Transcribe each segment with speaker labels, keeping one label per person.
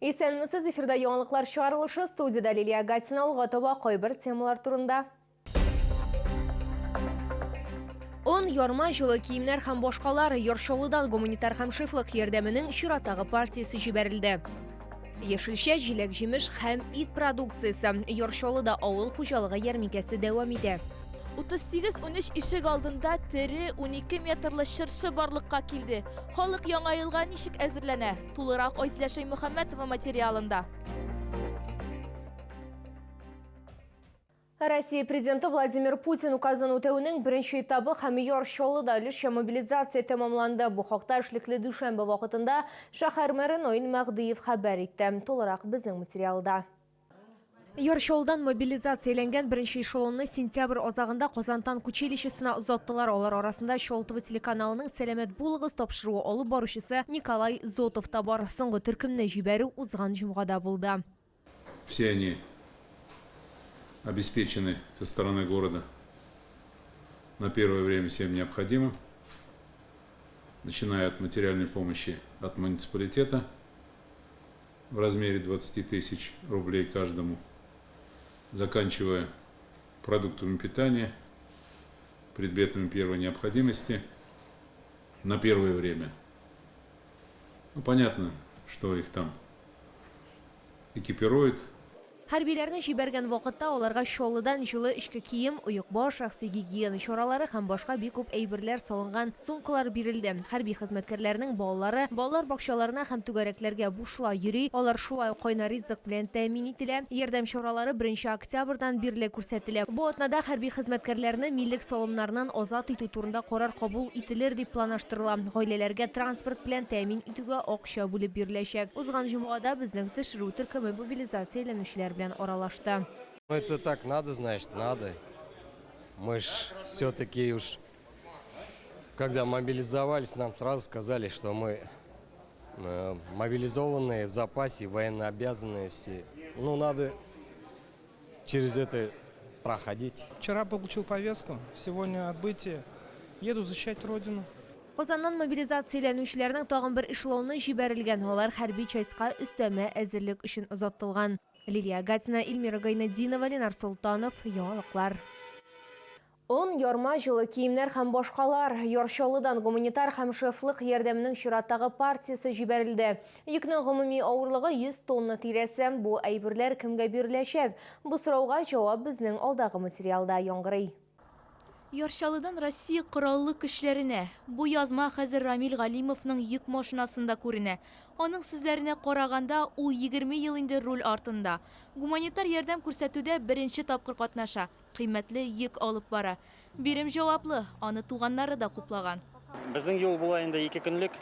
Speaker 1: Исәнмесез, эфирда яңалыклар чыгарылышы, студиядә Лилия Гатина. Алга таба кайбер темалар турында. Он, ярма, җылы киемнәр һәм башкалар. Яр Чаллыдан гуманитар һәм шефлык ярдәменең чираттагы партиясе җибәрелде. Яшелчә, җиләк-җимеш һәм ит продукциясе. Яр Чаллыда авыл хуҗалыгы ярминкәсе дәвам итә.
Speaker 2: 38-13 ишек алдында тере 12 метрлы чыршы барлыкка килде. Халык Яңа елга ничек әзерләнә? Тулырак Айзилә Шәймөхәммәтова материалында.
Speaker 1: Россия президенты Владимир Путин указын үтәүнең беренче этабы һәм Яр Чаллыда өлешчә мобилизация тәмамланды. Бу хакта эшлекле дүшәмбе вакытында шәһәр мэры Наил Мәһдиев хәбәр итте. Тулырак безнең материалда. Яр Чаллыдан мобилизацияләнгән беренче эшелонны сентябрь азагында Казан танк училищесына озаттылар. Алар арасында Чаллы телеканалының Сәламәт булыгыз тапшыруы алып баручысы Николай Зотов та бар. Соңгы төркемне җибәрү узган җомгада булды.
Speaker 3: Все они обеспечены со стороны города на первое время всем необходимым, начиная от материальной помощи от муниципалитета в размере 20 тысяч рублей каждому, заканчивая продуктами питания, предметами первой необходимости на первое время. Понятно, что их там экипируют.
Speaker 1: Хәрбиләрне җибәргән вакытта аларга Чаллыдан җылы эчке кием, оекбаш, шәхси гигиена чаралары һәм башка бик күп әйберләр салынган сумкалар бирелде. Хәрби хезмәткәрләрнең балалары балалар бакчаларына һәм түгәрәкләргә бушлай йөри, алар шулай ук кайнар ризык белән тәэмин ителә. Ярдәм чаралары беренче октябрьдан бирле күрсәтелә. Бу атнада хәрби хезмәткәрләрне милек салымнарыннан азат итү турында карар кабул ителер дип планлаштырыла. Гаиләләргә транспорт белән тәэмин итүгә акча бүлеп биреләчәк. Узган җомгада безнең төшерү төркеме мобилизацияләнүчеләр белән аралашты.
Speaker 4: Это так надо, значит, надо. Мы ж все-таки уж, когда мобилизовались, нам сразу сказали, что мы мобилизованные в запасе, военнообязанные все. Надо через это проходить.
Speaker 5: Вчера получил повестку, сегодня отбытие. Еду защищать Родину.
Speaker 1: Казаннан мобилизацияләнүчеләрнең тагын бер эшелоны җибәрелгән. Алар хәрби частька өстәмә әзерлек өчен озатылган. Лилия Гатина, Эльмира Гайнетдинова, Ленар Солтанов, Яңалыклар. Он, ярма, җылы киемнәр һәм башкалар. Яр Чаллыдан гуманитар һәм шефлык ярдәменең чираттагы партиясе җибәрелде. Йөкнең гомуми авырлыгы 100 тонна тирәсе. Бу әйберләр кемгә биреләчәк? Бу сорауга җавап безнең алдагы материалда яңгырый.
Speaker 2: Яр Чаллыдан Россия кораллы көчләренә. Бу язма хәзер Рамил Галимовның йөк машинасында күренә. Аның сүзләренә караганда, ул 20 ел инде руль артында. Гуманитар ярдәм күрсәтүдә беренче тапкыр катнаша. Кыйммәтле йөк алып бара. Бирем җаваплы, аны туганнары да хуплаган.
Speaker 6: Безнең юл була инде 2 көнлек.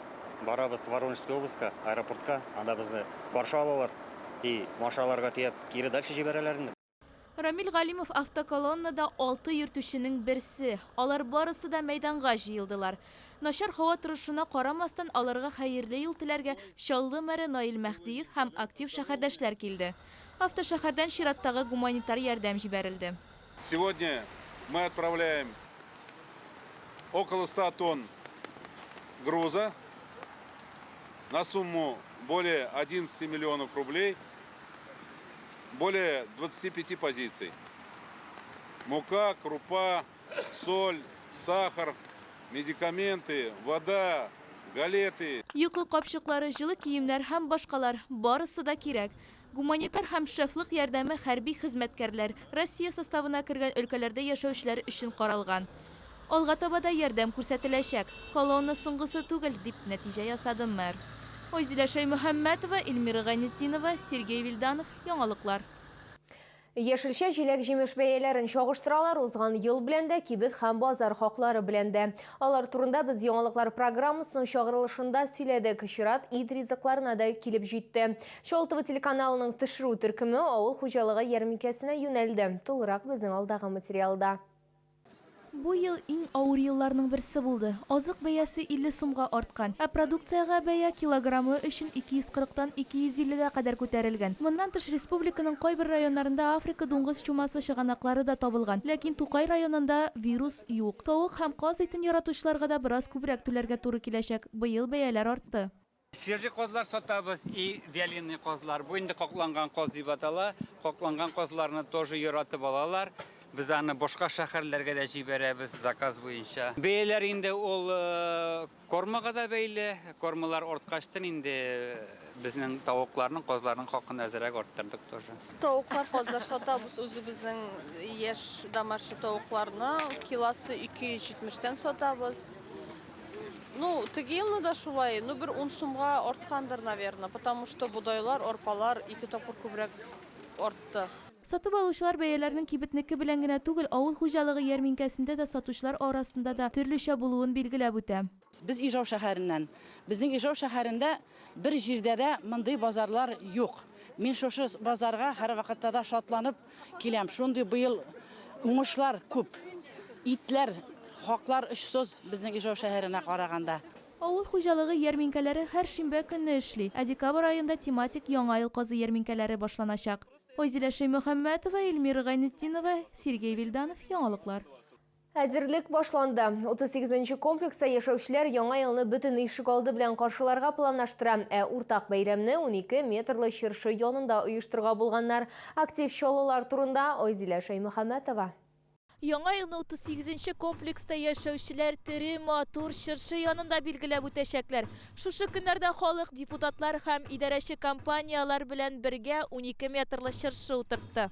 Speaker 6: Барабыз Воронежская областька, аэропортка. Анда безне каршы алалар. И машиналарга төяп кире дальше җибәрәләр инде.
Speaker 2: Рамил Галимов автоколоннада 6 йөртүченең берсе. Алар барысы да мәйданга җыелдылар. Начар һава торышына карамастан, аларга хәерле юл теләргә Чаллы мэры Наил Мәһдиев һәм актив шәһәрдәшләр килде. Автошәһәрдән чираттагы гуманитар ярдәм җибәрелде.
Speaker 3: Сегодня мы отправляем около 100 тонн груза на сумму более 11 миллионов рублей, более 25 позиций. Мука, крупа, соль, сахар, медикаменты, вода, галеты.
Speaker 2: Йокы капчыклары, җылы киемнәр һәм башкалар барысы да кирәк. Гуманитар һәм шефлык ярдәме хәрби хезмәткәрләр, Россия составына кергән өлкәләрдә яшәүчеләр өчен каралган. Алга таба да ярдәм күрсәтеләчәк. Колонна соңгысы түгел, дип нәтиҗә ясады мэр. Айзилә Шәймөхәммәтова, Эльмира Гайнетдинова, Сергей Вильданов, Яңалыклар.
Speaker 1: Яшелчә җиләк-җимеш бәяләрен чагыштыралар узган ел белән дә, кибет һәм базар хаклары белән дә. Алар турында без Яңалыклар программасының чагырылышында сөйләдек. Чират ит ризыкларына да килеп җитте. Чаллы телеканалының төшерү төркеме авыл хуҗалыгы ярминкәсенә юнәлде. Тулырак безнең алдагы материалда.
Speaker 2: Бу ел иң авыр елларның берсе булды. Азык бәясе 50 сумга арткан, ә продукциягә бәя килограммы өчен ике йөз кырыктан ике йөз иллегә кадәр күтәрелгән. Моннан тыш республиканың кайбер районнарында Африка дуңгыз чумасы чыганаклары да табылган. Ләкин Тукай районында вирус юк. Тавык һәм каз итен яратучыларга да бераз күбрәк түләргә туры киләчәк. Быел бәяләр артты.
Speaker 7: Свежий казлар сатабыз и вяленый казлар. Бу инде какланган каз дип атала. Какланган казларны тоже яратып алалар. Без аны башка шәһәрләргә дә җибәрәбез заказ буенча. Бәяләр инде ул кормага да бәйле. Кормалар арткачтын инде безнең тавыкларның, казларның хакын әзрәк арттырдык тоже.
Speaker 8: Тавыклар, казлар сатабыз, үзебезнең яшь домашний тавыкларны килосы 270-тән сатабыз. Ну, теге елны да шулай, ну бер 10 сумга арткандыр, наверное, потому что бодайлар, арпалар 2 тапкыр күбрәк артты.
Speaker 2: Сатып алучылар бәяләрнең кибетнеке белән генә түгел, авыл хуҗалыгы ярминкәсендә дә сатучылар арасында да төрлечә булуын билгеләп үтә.
Speaker 9: Без Ижау шәһәреннән. Безнең Ижау шәһәрендә бер җирдә дә мондый базарлар юк. Мин шушы базарга һәр вакытта да шатланып киләм. Шундый быел уңышлар күп. Итләр, хаклар очсыз безнең Ижау шәһәренә караганда.
Speaker 2: Авыл хуҗалыгы ярминкәләре һәр шимбә көнне эшли. Ә декабрь аенда тематик Яңа ел казы ярминкәләре башланачак. Айзилә Шәймөхәммәтова, Эльмира Гайнетдинова, Сергей Вильданов, Яңалыклар.
Speaker 1: Әзерлек башланды. 38нче комплекста яшәүчеләр яңа елны бөтен ишегалды белән каршыларга планлаштыра. Ә уртак бәйрәмне 12 метрлы чыршы янында оештырырга булганнар. Актив чаллылар турында Айзилә Шәймөхәммәтова.
Speaker 2: Яңа елны 38нче комплекста яшәүчеләр тере матур чыршы янында билгеләп үтәчәкләр. Шушы көннәрдә халык, депутатлар һәм идарәче компанияләр белән бергә 12 метрлы чыршы утыртты.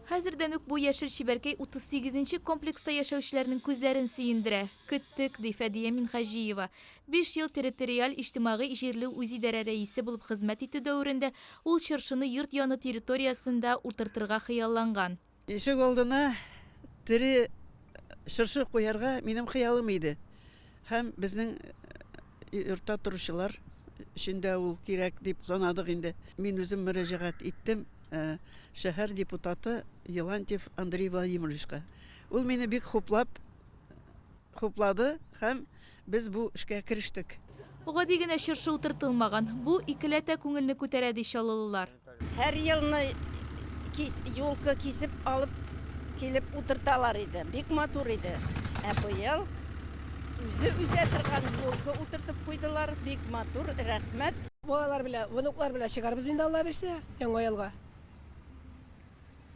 Speaker 2: Хәзердән үк бу яшел чибәркәй 38нче комплекста яшәүчеләрнең күзләрен сөендерә. Көттек, ди Фәдия Минхаҗиева. 5 ел территориаль иҗтимагый җирле үзидарә рәисе булып хезмәт итү дәверендә ул чыршыны йорт яны территориясендә утыртырга хыялланган.
Speaker 10: Ишек алдына тере чыршы куярга минем хыялым иде. Һәм безнең йортта торучылар өчен дә ул кирәк дип санадык инде. Мин үзем мөрәҗәгать иттем шәһәр депутаты Елантьев Андрей Владимировичка. Ул мине бик хуплады һәм без бу эшкә керештек.
Speaker 2: Гади генә чыршы утыртылмаган. Бу икеләтә күңелне күтәрә, ди чаллылылар.
Speaker 11: Һәр елны елка кисеп алып килеп утырталар иде. Бик матур иде. Ә быел үзе үсә торган елка утыртып куйдылар. Бик матур, рәхмәт.
Speaker 12: Балалар белән, внуклар белән чыгарбыз инде, Алла бирсә, яңа елга.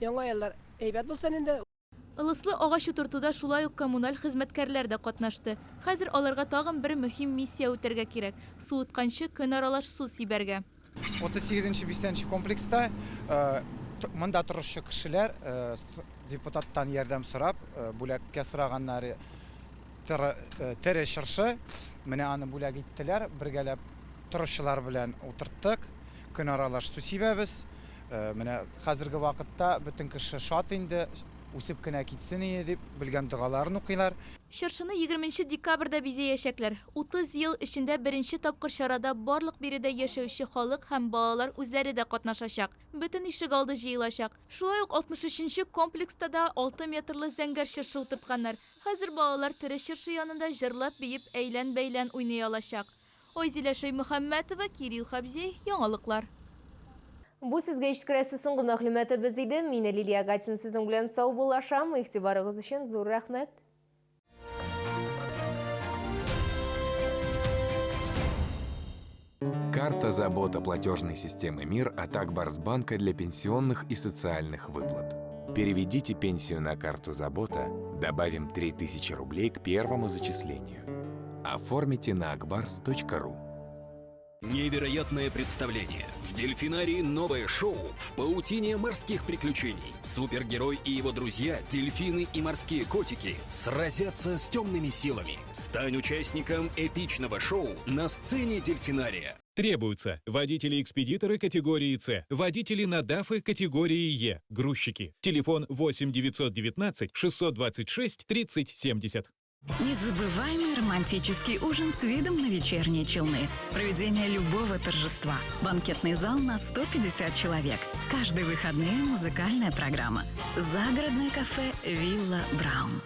Speaker 12: Яңа еллар әйбәт булсын инде.
Speaker 2: Ылыслы агач утыртуда шулай ук коммуналь хезмәткәрләр дә катнашты. Хәзер аларга тагын бер мөһим миссия үтәргә кирәк. Суытканчы көн аралаш су сибәргә.
Speaker 13: 38нче бистәнче комплекста монда торучы кешеләр депутаттан ярдәм сорап, бүләккә сораганнар тере чыршы, менә аны бүләк иттеләр, бергәләп торучылар белән утырттык, көн аралаш су сибәбез. Менә хәзерге вакытта бөтен кеше шат инде, үсеп кенә китсен ие дип белгән догаларын укыйлар.
Speaker 2: Чыршыны 20 декабрьдә бизәячәкләр. 30 ел эчендә беренче тапкыр чарада барлык биредә яшәүче халык һәм балалар үзләре дә катнашачак. Бөтен ишегалды җыелачак. Шулай ук 63нче комплекста да 6 метрлы зәңгәр чыршы утыртканнар. Хәзер балалар тере чыршы янында җырлап, биеп, әйлән-бәйлән уйный алачак. Айзилә Шәймөхәммәтова, Кирилл Хабзей, Яңалыклар.
Speaker 1: Бу сезгә ишеткерәсе соңгы мәгълүматыбыз иде. Мин Лилия Гатин сезнең белән саубуллашам. Игътибарыгыз өчен зур рәхмәт.
Speaker 14: Карта «Забота» платежной системы МИР от Акбарсбанка для пенсионных и социальных выплат. Переведите пенсию на карту «Забота», добавим 3000 рублей к первому зачислению. Оформите на akbars.ru.
Speaker 15: Невероятное представление. В дельфинарии новое шоу в паутине морских приключений. Супергерой и его друзья, дельфины и морские котики, сразятся с темными силами. Стань участником эпичного шоу на сцене дельфинария.
Speaker 16: Требуются водители-экспедиторы категории С, водители на ДАФы категории Е, грузчики. Телефон 8 919 626 30 70.
Speaker 17: Незабываемый романтический ужин с видом на вечерние Челны. Проведение любого торжества. Банкетный зал на 150 человек. Каждые выходные музыкальная программа. Загородное кафе «Вилла Браун».